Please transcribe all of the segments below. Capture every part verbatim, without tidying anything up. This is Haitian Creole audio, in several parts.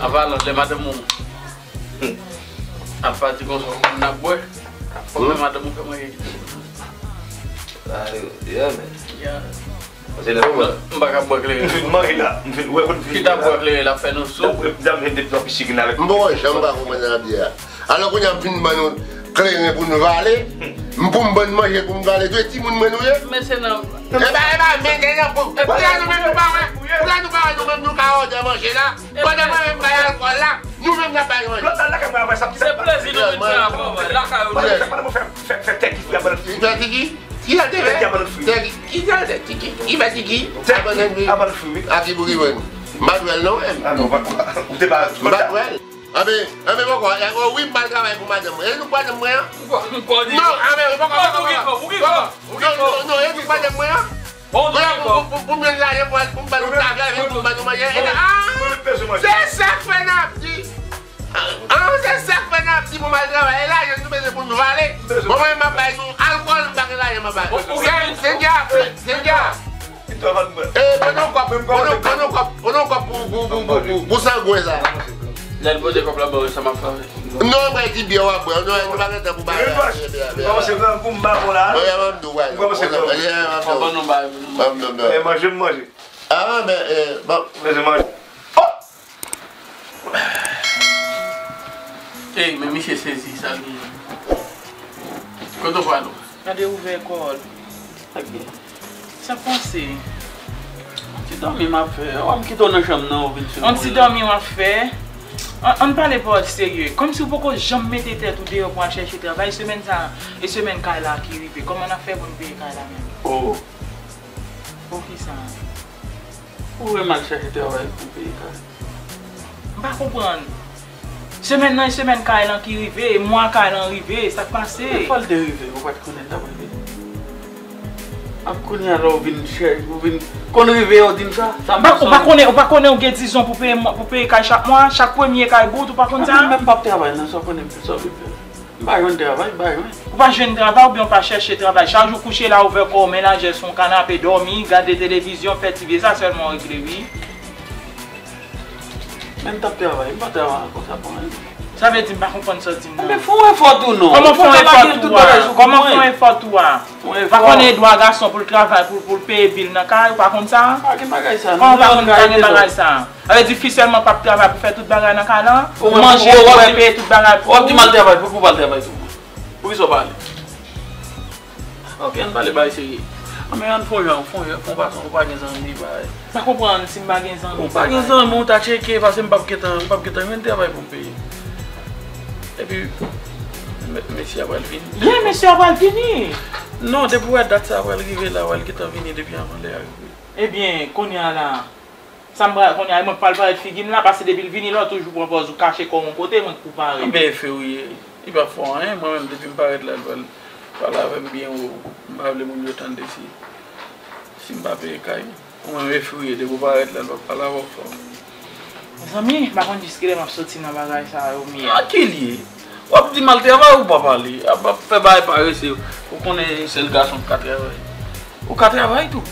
Apa lòt lè madanm ou ap pati konsa, ou konn ap bwè, fò men madanm ou fè manje. Ah, yeah, man. Yeah. Paske lè m pa ka bwè kleren. M fin manje la. M fin wè kote m fin. Ki ta bwè kleren la fè nou sou. M pa wè jan m pa konprann nan byè a. Alò kounye a m fin ban nou kleren pou nou vale. M pou m ban n manje pou m vale tou. E timoun mwen nou ye? Men se nan. E ba, e ba, men gen nan pou. Pou la nou menm nou pa wè. Pou la nou pa wè nou menm nou ka òdè manje la. Pandan mwen menm m bay alkòl la, nou menm n ap bay manje. Lòt la lakay mwen apre sa. Se plezi nou vin fè avè w, lakay ou. Pandan mwen fè, fè, fè tèt ki fè. Fè tèt ki? Ki al te fè? Tèt ki al te fè? Tèt ki? Ki al te? Tiki? Ki fè tiki? Tèt ki? Abandon wi. Abandon fwi wi. A ki pou ki vwenn? M pa t wè l non menm. Ah non, ou te pa. M pa t wè l. Anben, anben poko, e, o wi, m pral travay pou madanm mwen. E nou k madanm mwen an? Non, anben, poko, poko, poko. Non, non, non, e nou k madanm mwen an? Pou, pou, pou, pou m jwenn lajan pou, pou m ba nou travay, pou m ba nou manje. E, ah, se sa k fè n ap di. Ah, se sa k fè n ap di pou m al travay. E lajan nou bezwen pou nou vale. Bon, mwen, m ap bay nou alkòl, m pa gen lajan, m ap bay. Sendya, Sendya. E, pran yon kòp, pran yon, pran yon kòp, pran yon kòp pou, pou, pou, pou, pou, pou sangwen sa. Lè l pote kòb la ba w, sa m ap fè avè l. Non, mwen di byen w ap bwè. Non, nou pa gen tan pou bagay la. Byen, byen, byen. Kòmanse pran kou m ba bon la. Mwen, mwen, mwen, mwen, mwen, mwen, mwen, mwen, mwen, manje m manje. Ah, men, eh, bon. Manje m manje. Ey, men misye sezi, sa l genyen? Kote w pral ou? Gade ouvè kò l. Sa k gen? Sa k pase? Yon ti dòmi m ap fè. Ou wè m kite w nan chanm nan, ou vin sou mwen. Yon ti dòmi w ap fè? Ann, ann pale pawòl serye. Kòmsi w poko janm mete tèt ou deyò pou al chèche travay. Semèn sa, e semèn kay la ki rive. Kòman n ap fè pou n peye kay la menm? Oh. Poukisa? Ou wè m al chèche travay pou peye kay. M pa konprann. Semèn nan e semèn kay lan ki rive, e mwa kay lan rive, sa k pase? Men fò l te rive, ou pa t konnen l t ap rive. Ap kounye a la ou vin chèche, ou vin konn rive, ou di m sa? Sa m pa, ou pa konnen, ou pa konnen ou gen diz an pou peye mwa, pou peye kay chak mwa, chak premye kay bout, ou pa konn sa? Epi menm m p ap travay nan sa, ou konnen sa w vin fè. M pa jwenn travay, m pa jwenn. Ou pa jwenn travay oubyen w pa chèche travay? Chak jou kouche la, ouvè kò w, men lajè sou yon kanape, dòmi, gade televizyon, fè ti vye, sa sèlman w regle, wi. Men m t ap travay, m pa travay ankò, sa pa anyen. Sa vle di m pa konprann sa w di m nan. Men fè yon efò tou non. Kòman fè yon efò tou a? Kòman fè yon efò tou a? Ou pa konnen e dwa gason pou l travay, pou, pou l peye bil nan kay, ou pa konn sa? Pa gen bagay sa non. Kòman ou pa konn pa gen bagay sa? Sa vle di fi sèlman p ap travay pou fè tout bagay nan kay lan? Ou manje, ou bwè, peye tout bagay pou ou. W ap di m al travay, pou, pou w pa al travay tou? Poukisa w pa ale? Ok, ann pale bagay serye. Anben ann fè yon jan, fè yon jan, fè yon fason, ou pa gen zanmi, bagay. M pa konprann si m pa gen zanmi. Ou pa gen zanmi, ou ta tcheke, paske m p ap gentan, m p ap gentan jwenn travay pou m peye. Epi, me-, mesye a pral vini. Yeah, mesye a pral vini. Non, depi w wè dat sa a pral rive la, w pral gentan vini depi anvan lè a rive. Ebyen, kounye a la, sa m pral, kounye a, e mwen k pral parèt figi m la, paske depi l vini la, w toujou pran pòz ou kache kò w yon kote, mwen k pou parèt. Anben e fè w ye. Li p ap fè w anyen, mwen menm depi m parèt la, l pral pale avè m byen wo. M pa vle moun yo tande si, si m pa peye kay. Ou menm e fè w ye, depi w parèt la, l p ap pale avè w fò. Mezanmi, m pa konn jiskilè m ap soti nan bagay sa yo, Mia. A ki l ye? W ap di m al travay ou p ap ale? Ap, ap fè bagay parese, ou konnen sèl gason k ka travay. Ou ka travay tou.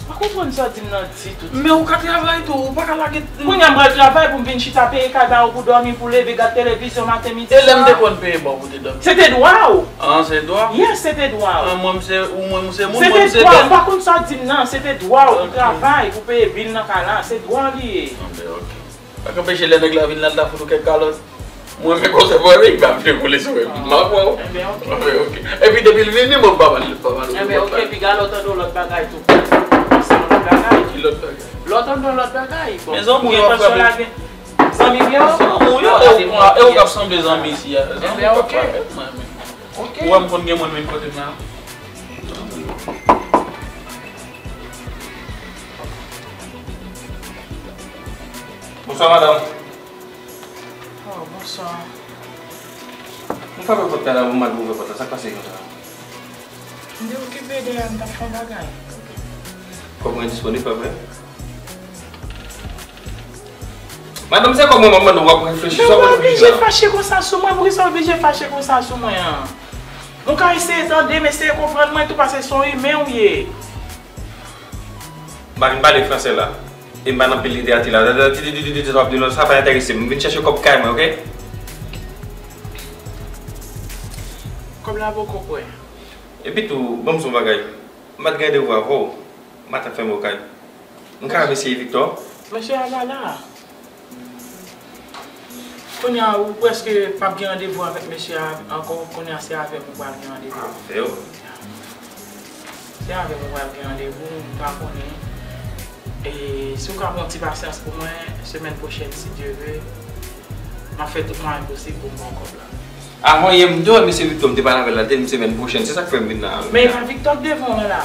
M pa konprann sa w di m nan ditou. Men ou ka travay tou, ou pa ka lage. Kounye a m pral travay pou m vin chita peye kay ba ou pou dòmi, pou leve, gad televizyon maten, midi, swa. E lè m te konn peye ba w pou te dòmi? Se te dwa w. Ah, se dwa? Yes, se te dwa w. Ah, mwen, m se, ou mwen, m se moun, mwen, m se bèt. Se te dwa w, m pa konn sa w di m nan, se te dwa w pou travay, pou peye bil nan kay la, se dwa w li ye. Anben, ok. Sa k anpeche lè nèg la vin la, l ta fout ou kèk kalòt. Mwen, men konsèy mwen, men, m ap vle kole sou mwen. M ap wè w. Enben, ok. Enben, ok. Epi, depi l vini, mwen, m pa pale, m pa pale. Enben, ok, piga lè w tande yon lòt bagay tou. Se yon lòt bagay. Ki lòt bagay? Lè w tande yon lòt bagay. Bon, mezanmi, ou gen entansyon lage zanmi vye w? Zanmi w yo, e ou, e ou k ap sanble zanmi isi a. Enben, ok. Zanmi w pa parèt, mwen, men. Ok. Ou wè m konn gen moun vin kote m la? Bonswa, madanm. Oh, bonswa. M frape pòt kay la pou m al ouvè pòt la. Sa k pase konsa? M te okipe dèyè a, m t ap fè yon bagay. Kòb mwen disponib, pa vre? Madanm, se kòb mwen, m ap mande w, w ap reflechi, sa w ap reflechi la? Ou oblije fache konsa sou mwen, poukisa w oblije fache konsa sou mwen an? Nou ka eseye tande m, eseye konprann mwen tou, paske se yon imen w ye. M pa vin pale fransè la. E m pa nan pil literati la. Ti, ti, ti, ti, ti, sa w ap di la, sa pa enterese m. M vin chèche kòb kay mwen, oke? Kòb la poko prè. Epi tou, ban m di w yon bagay. M pa t gen randevou avè w. Maten fè m okay. M ka wè mesye Victor? Mesye a pa la. Kounye a, ou prèske p ap gen randevou avèk mesye a ankò. Kounye a, se avè m ou pral gen randevou. Avè w? Se avè m ou pral gen randevou, m pa konnen. E si w ka pran yon ti pasyans pou mwen, semèn pwochèn, si Dye ve, m ap fè tout mwayen posib pou m ba w kòb la. Avan yè, m te wè mesye Victor, m te pale avè l la, l te di m semèn pwochèn, se sa k fè m vin la. Men e pa Victor k devan w nan la.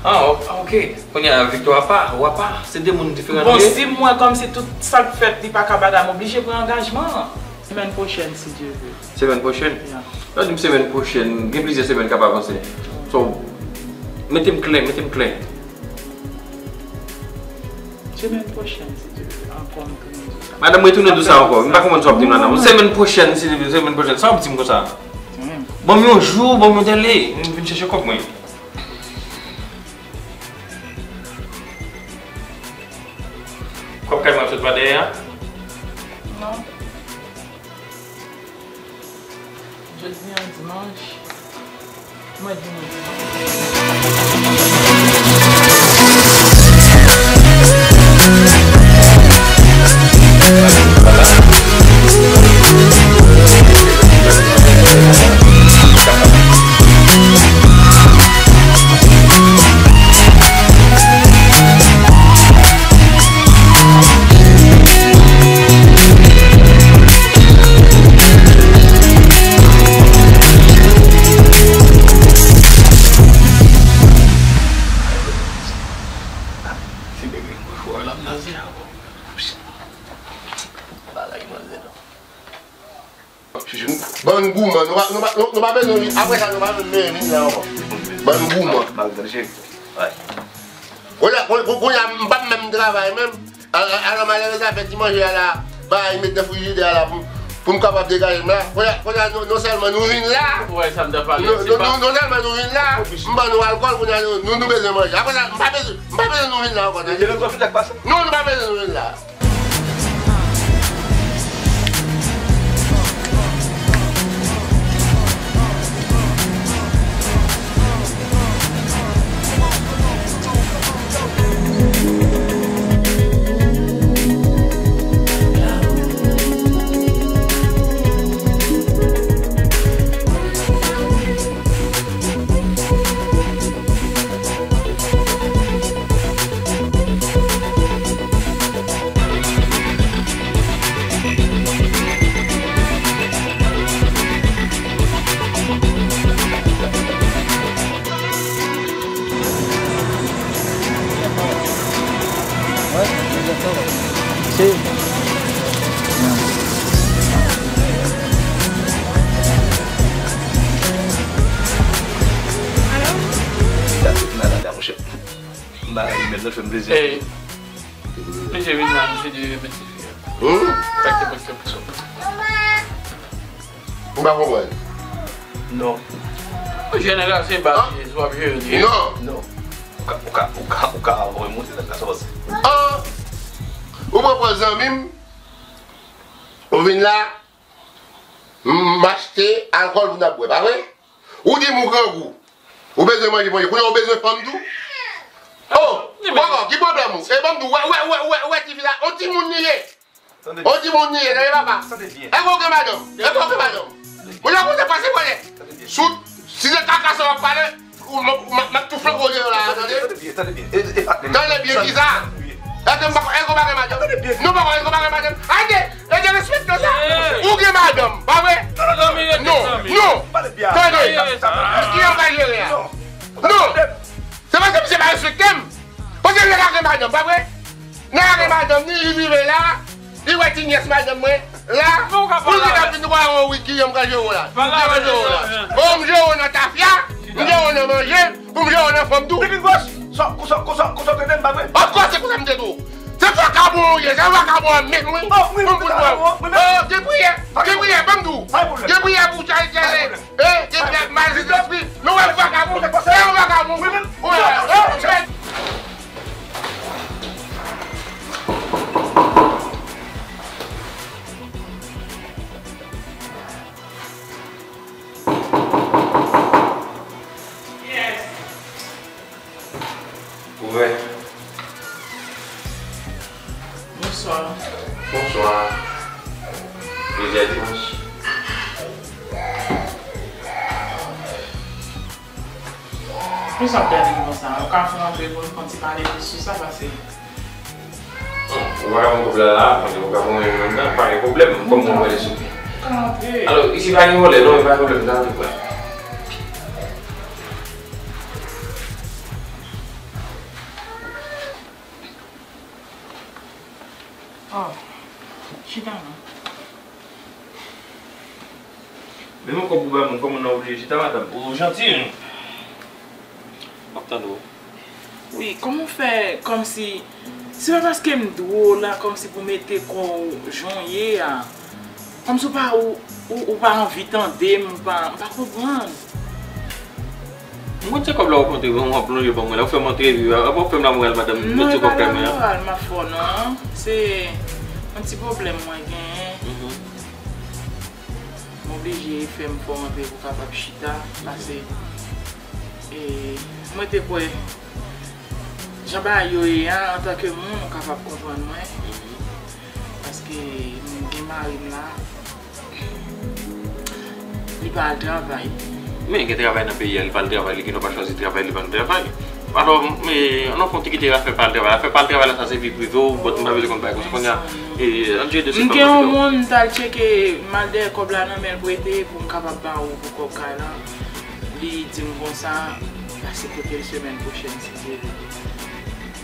Ah, o-, ah, oke. Kounye a, Victor apa, ou apa, se de moun diferan nou ye. Bon, si m wè kòmsi tout sa k fèt, li pa ka bagay, m oblije pran angajman an. Semèn pwochèn, si Dye ve. Semèn pwochèn? Ya. Lè w di m semèn pwochèn, gen plizyè semèn k ap avanse. So, mete m klè, mete m klè. Semèn pwochèn, si Dye ve, ankò m tounen di w sa. Madanm, retounen di w sa ankò. M pa konprann sa w ap di m la, non. Semèn pwochèn, si Dye ve, semèn pwochèn. Sa w ap di m konsa? Ban m yon jou, ban m yon dèle. M vin chèche kòb mwen. Kòb kay mwen ap sot pa dèyè a? Non. Jodi a dimanch. Mwen di nou dimanch. Bagay manzè non. Bann gouman, nou pa, nou pa, nou, nou pa bezwen vin, apre sa, nou pa menm vin la ankò. Bann gouman. Kounye a, kounye a, m p ap menm travay menm. A, a, alò, malerèz la fè ti manje a la, bay, met nan frijidè a la pou, pou m kapab degaje m la. Kounye a, kounye a, non, non sèlman nou vin la, non, non, non, non sèlman nou vin la, m ban nou alkòl, kounye a, nou, nou, nou bezwen manje. Apre sa, m pa bezwen, m pa bezwen nou vin la ankò, tande. Non, nou pa bezwen nou vin la. Ey, mesye vin la, mesye di remèsye fi a. Hmm? Sa k te pran kèk sou. M pa konprann. Non. Ou jere nèg la, se baz li ye, si w ap jere li. Non. Non. Ou ka, ou ka, ou ka, ou ka remonte nèg la, sa w panse? Ah! Ou pran pòz zanmi m, ou vin la, m, m achte alkòl pou n ap bwè, pa vre? Ou di m ou grangou. Ou bezwen manje, manje. Kounye a ou bezwen fanm tou? Oh! Bòkò, ki pwoblèm ou? E ban m di w, wè, wè, wè, wè, wè, tifi la, on timoun li ye. On timoun li ye, tande papa. Èske ou gen madanm? Èske ou gen madanm? Moun yo konn pase vòlè. Sou, si se kaka sa w ap pale, ou, m, m, m ap tou flanke w deyò la, tande? Tande byen, kisa? Èske m pa, èske w pa gen madanm? Non, papa, èske w pa gen madanm? Ede, ede, respekte sa. Ou gen madanm, pa vre? Non, non. Tande. Ki jan w pral jere a? Non. Se paske misye pa respekte m. Paske nèg la gen madanm, pa vre? Nèg la gen madanm ni, li rive la, li wè ti nyès madanm mwen la, pou li ta vin wè yon wi ki jan m ka jere w la. Ki jan m ka jere w la. Oh, m jere w nan tafya, m jere w nan manje, pou m jere w nan fanm tou. Konsa, konsa, konsa w te di m, pa vre? Of course, se konsa m te di w. Se vakabon ou ye, se vakabon an menm, wi. Oh, wi, wi, wi, wi. Oh, gen priyè, gen priyè, ban m di w. Gen priyè pou w tchale, tchale. Eh, gen priyè mal Sentespri. Nou wè vakabon, se yon vakabon. Wi, men. Wi, wi. Yes. Ouvè. Bonswa. Bonswa. Plizyè dimanch. Poukisa w ap gade m konsa? Ou ka fè antre pou n fè yon ti pale jis sou sa, pase. Ou pa ka pran kòb la la, mwen di ou ka pran yon menm nan, pa gen pwoblèm, kòm mwen wè li sou. Ou ka antre. Alò, isi pa gen vòlè, non, pa gen pwoblèm, m ta antre pran. Oh, chita non. Men yon kòb ou bay moun, kòman w oblije chita, madanm? Ou janti, wi. M ap tande w. Wi, kòman w fè kòmsi, se pa paske m dwòl la, kòmsi pou mete kò w jan w ye a. Kòmsi w pa, ou, ou, ou pa anvi tande m, ou pa, m pa konprann. M konn se kòb la w ap antre, w ap lonje ban mwen la, ou fè m antre, w ap fè m lamoral, madanm, m mete kòb kay mwen an. Non, e pa lamoral m ap fè w non. Se yon ti pwoblèm mwen genyen. Mhm. M oblije fè m fè w antre pou w kapab chita, pase, e, mwen te kwè jan bagay yo ye a, antanke moun, ou kapab konprann mwen. Paske m gen mari m la, li pa al travay. Men gen travay nan peyi a, li pa al travay, li gendwa pa chwazi travay, li pa al travay. Alò, men, an nou fè yon ti kite afè pa al travay. Afè pa al travay la, sa se vi prive w, but m pa bezwen konn bagay konsa. Kounye a, e, ann jere dosye m pa gen yon moun, m t al tcheke, m al dèyè kòb la nan men l pou ete, pou m kapab ba ou pou kòb kay la. Li di m konsa, pase kote l semèn pwochèn, si Dye vle.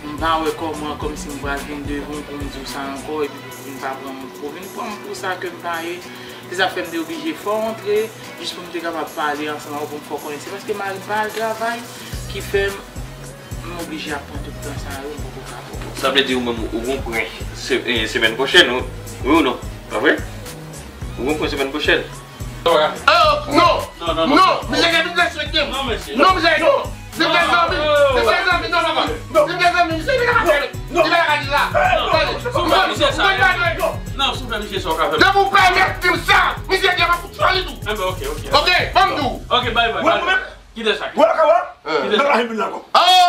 M pa wè kòman, kòmsi m pral vin devan w pou m di w sa ankò, epi pou vin pa pran m, pou vin pran m pou sa ke m pa ye. Se sa k fè m te oblije fè w antre, jis pou m te kapab pale ansanm avè w, pou m fè w konnen. Se paske mari m pa al travay ki fè m, m oblije ap pran tout tan sa yo, m poko ka fè w. Sa vle di ou menm, ou gon pwen se-, eh, semèn pwochèn, wi, wi ou non? Pa vre? Ou gon pwen semèn pwochèn? Oh, non! Non, non, non. Non, misye gen vin derespekte m. Non, mesye. Non, misye, non. Li fè zanmi, li fè zanmi, non, non, non. Li fè zanmi, misye, li pa ka fè, li pa ka di la. Tande, sou fè misye sa. Non, sou fè misye sa, w ka fè. Depi w pèmèt di m sa, misye gen pa pou tchwali tou. Enben, ok, ok. Ok, ban m di w. Ok, bye, bye, bye. Kite sa. Wè, wè, wè. Kite sa. Nan la vin la ankò.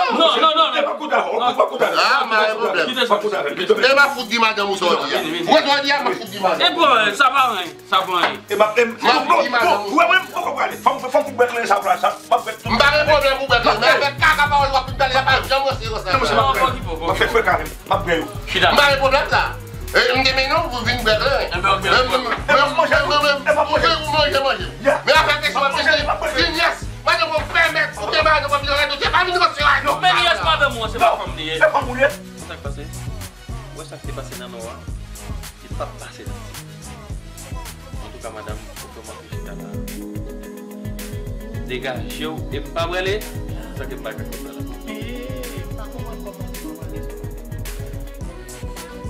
Non, non, non, non. E pa koute avè w, pa koute avè w. Ah, m pa gen pwoblèm. Kite sa. E m ap fout di madanm ou sa w di a. Ou wè sa w di a, m ap fout di madanm. E bon, sa pa anyen. Sa pran anyen. E m ap, e m, m ap di madanm ou. Ou wè mwen, m poko prale. Fò m, fò m fout bwè klen sa, sa, m ap bwè tout. M pa gen pwoblèm pou bwè klen, men avèk kaka pawòl w ap vin pale a, pa janm ranse konsa. Non, mesye, m ap bwè. M ap fè frè kare, m ap bwè yo. Chita. M pa gen pwoblèm sa. E, m gen men non pou vin bwè klen. E m ap manje, m ap manje. Ou manje, manje. Men afè kesyon ap manje, vin yès. Madanm ou pèmèt, ou te madanm ou vin rèd, ou te pa vin ranse a. Men yès madanm ou an, se pa fanm li ye. Se fanm ou ye. Sa k pase? Ou wè sa k te pase nan nò a? Li p ap pase nan sud. Antouka, madanm, ou fè m antre chita la. Degaje w, e m pa prale, tanke m pa ka konn la. Ee, m pa konprann kòman ou pa prale.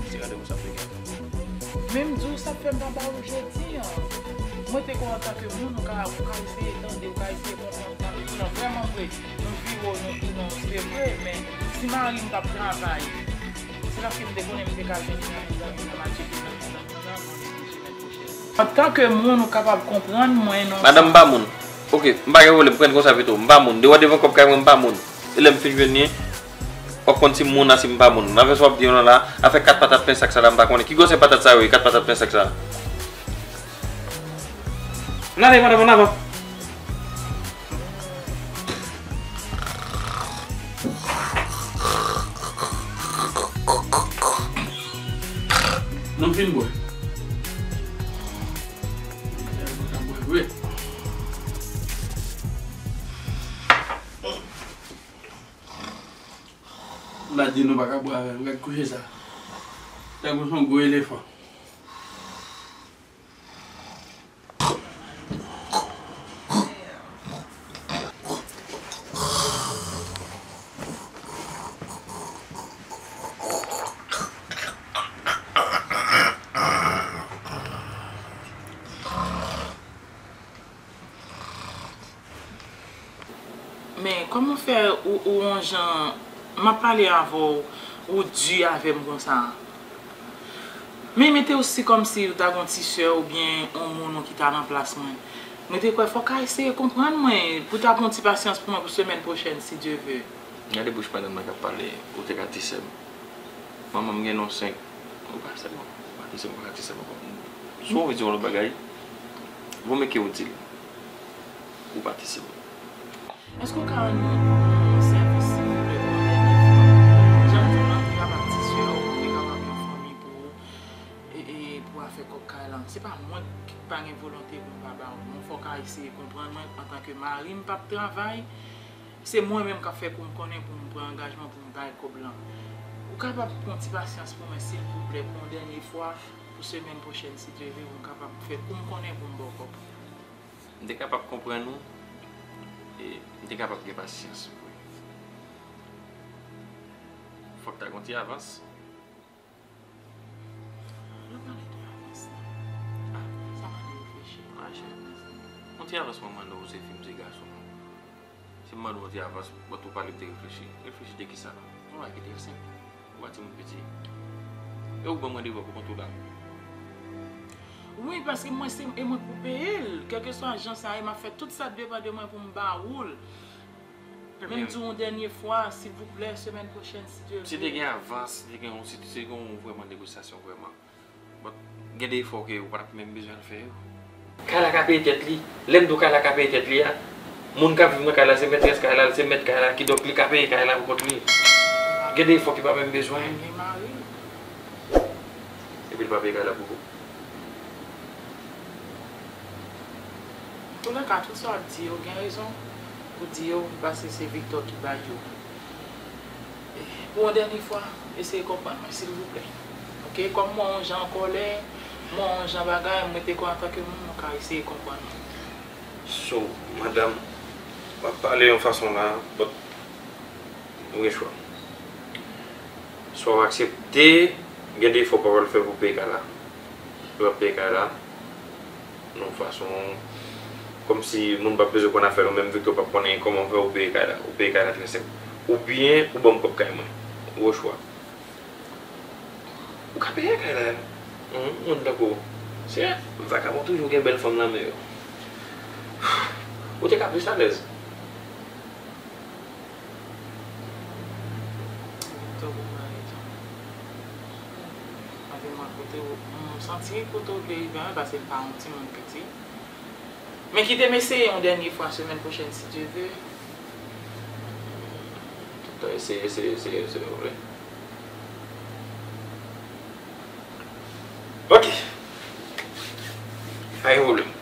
Se randevou sa m te gen. Men m di w sa k fè m pa ba ou jodi an. Mwen te kwè antanke moun, ou ka, ou ka eseye tande, ou ka eseye konprann, ou ka konprann vrèman vre. Nou vire w, nou tounen w, se vre, men si mari m t ap travay, se paske m te konnen m te ka jwenn li nan men zanmi m nan, m al tcheke nan men zanmi m nan, mwen vini semèn pwochèn. Antanke moun, ou kapab konprann mwen, non. Madanm, m pa moun. Ok, m pa gen pwoblèm, pran l konsa pito. M pa moun. Dewa devan kòb kay mwen, m pa moun. E lè m fin jwenn li, w ap konn si m moun a si m pa moun. Nan vès w ap di yo nan la, afè kat patat pen sak sa la, m pa konnen. Ki gwosè patat sa yo ye, kat patat pen sak sa? N ale, madanm, ann avan. Nou fin bwè. Bwè, bwè. M pa di nou pa ka bwè avè m, gad kouche sa. Tankou se yon gwo elefan. Kòman fè ou, ou yon jan, m ap pale avè w, ou di avè m konsa? Men mete w si kòmsi ou ta gon ti sè oubyen yon moun ou ki ta nan plas mwen. Mwen te kwè fò w ka eseye konprann mwen, pou w ta pran yon ti pasyans pou mwen pou semèn pwochèn, si Dye ve. Gade bouch madanm nan k ap pale, ou te ka ti sè m. Manman m gen non senk. Ou pa sè m, ou pa ti sè m, ou pa ka ti sè m ankò. Si w anvi di yon lòt bagay, vo mye ke w di l. Ou pa ti sè m. Èske w ka rann mwen yon sèvis, silvouplè, pou yon dènye fwa? Jan m di w lan, m te kapab ti sè w, m te kapab yon fanmi pou ou, e, e pou afè kòb kay lan. Se pa mwen ki pa gen volonte pou m pa ba w. Bon, fò w ka eseye konprann mwen, antanke mari, m p ap travay. Se mwen menm k ap fè kou m konnen pou m pran angajman pou m bay kòb lan. Ou kapab pran ti pasyans pou mwen, silvouplè, pou yon dènye fwa, pou semèn pwochèn, si Dye ve, pou m kapab fè kou m konnen pou m ba w kòb. M te kapab konprann ou, e m te kapab gen pasyans vre. Fòk ta gon ti avans. Nou pale de avans lan. Ah, sa mande reflechi. Mache. Yon ti avans mwen mande w, se fi m, se gason. Si m mande w yon ti avans, bò tou pale m te reflechi. Reflechi de kisa? Yon bagay ki trè senp. Ou pa timoun piti. E ou ban m randevou pou kont ou la. Wi, paske mwen se, e mwen k pou peye l. Kèlkeswa jan sa ye, m ap fè tout sa k depann de mwen pou m ba ou l. Men m di w yon dènye fwa, silvouplè, semèn pwochèn, si Dye ve. Si te gen avans, si te gen yon, si te gen yon vrèman negosyasyon vrèman. But, gen de efò ke ou pa t ap menm bezwen al fè yo. Kay la ka peye tèt li. Lè m di w kay la ka peye tèt li a, moun k ap viv nan kay la se mètrès kay la, se mèt kay la, kidonk li ka peye kay la pou kont li. Gen de efò ki pa menm bezwen. Mwen gen mari. Epi l pa peye kay la pou ou. Antoulèka, tout sa w ap di yo, gen rezon pou di yo, paske se Victor ki bay yo. Pou yon dènye fwa, eseye konprann mwen, silvouplè. Oke, kòm m wè w yon jan an kòlè, m wè w yon jan bagay, mwen te kwè antanke moun, ou ka eseye konprann mwen. So, madanm, w ap pale yon fason la, but ou gen chwa. Swa w aksepte, gen de efò w pral fè pou peye kay la. Ou ap peye kay la nan yon fason kòmsi moun p ap bezwen konn afè nou, menm Victor p ap konnen kòman fè ou peye kay la. Ou peye kay la trè senp. Oubyen ou ban m kòb kay mwen. Ou o chwa. Ou ka peye kay la. Hum, moun tankou w. Se vagabon toujou gen bèl fanm nan men yo. Ou te ka plis alèz. Tankou mari tou. Anfen, mwen kote w, m santi kote w vle rive an, paske m pa yon timoun piti. Men kite m eseye yon dènye fwa semèn pwochèn, si Dye ve. Tout tan eseye, eseye, eseye, eseye, w vle. Ok. Pa gen pwoblèm.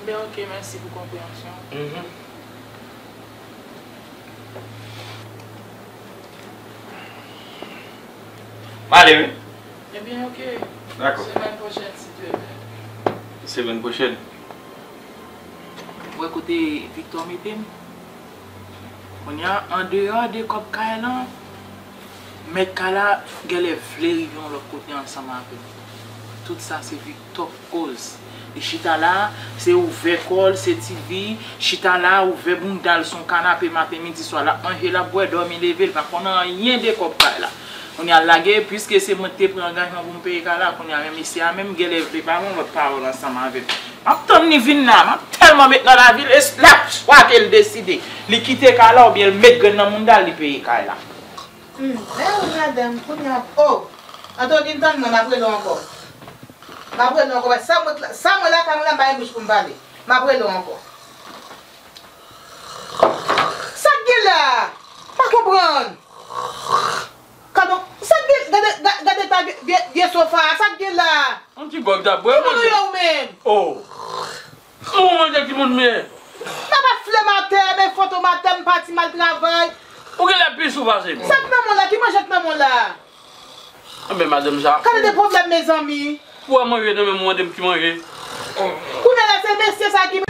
Ben, ok, mèsi pou konpreyansyon. Mhm. M ale, wi. Ebyen, ok. Dakò. Semèn pwochèn, si Dye vle. Semèn pwochèn. Ou wè kote Victor mete m? Kounye a, andeyò de kòb kay lan, mèt kay la genlè vle rive yon lòt kote ansanm avè m. Tout sa se Victor k koz. Li chita la, se ouvè kò l, se T V, chita la, ouvè bounda l sou yon kanape maten, midi, swa, l ap manje, l ap bwè, dòmi, leve, l pa konn anyen de kòb kay la. Kounye a l lage, piske se mwen ki te pran angajman pou m peye kay la, kounye a menm mesye a menm genlè vle pa gen yon lòt pawòl ansanm avè m. M ap tann li vin la, m ap tèlman met nan lavi l, e l ap chwazi l deside. Li kite kay la oubyen l met grenn nan mounda l, li peye kay la. Hmm, men wi madanm, kounye a, oh! Antonin, tann mwen, m ap rele w ankò. M ap rele w ankò, paske sa mwen, sa mwen lakay mwen la, m pa gen bouch pou m pale. M ap rele w ankò. Sa k gen la? Pa konprann. Gadon, sa k gen, gade, ga-, gade eta vye, vye, vye sofa a, sa k gen la? Yon ti gwòg t ap bwè. Ki moun ou ye ou menm? Oh. Ou manje timoun men. M ap flèm atè, men fantom atè, m pati m al travay. Ou genlè pi sou pase m. Sa k nan men w la? Ki manje k nan men w la? Anben madanm sa. Gade de pwoblèm mezanmi. Pou wè manje nan men m, ou mande m ki manje. Kounye a la se mesye sa ki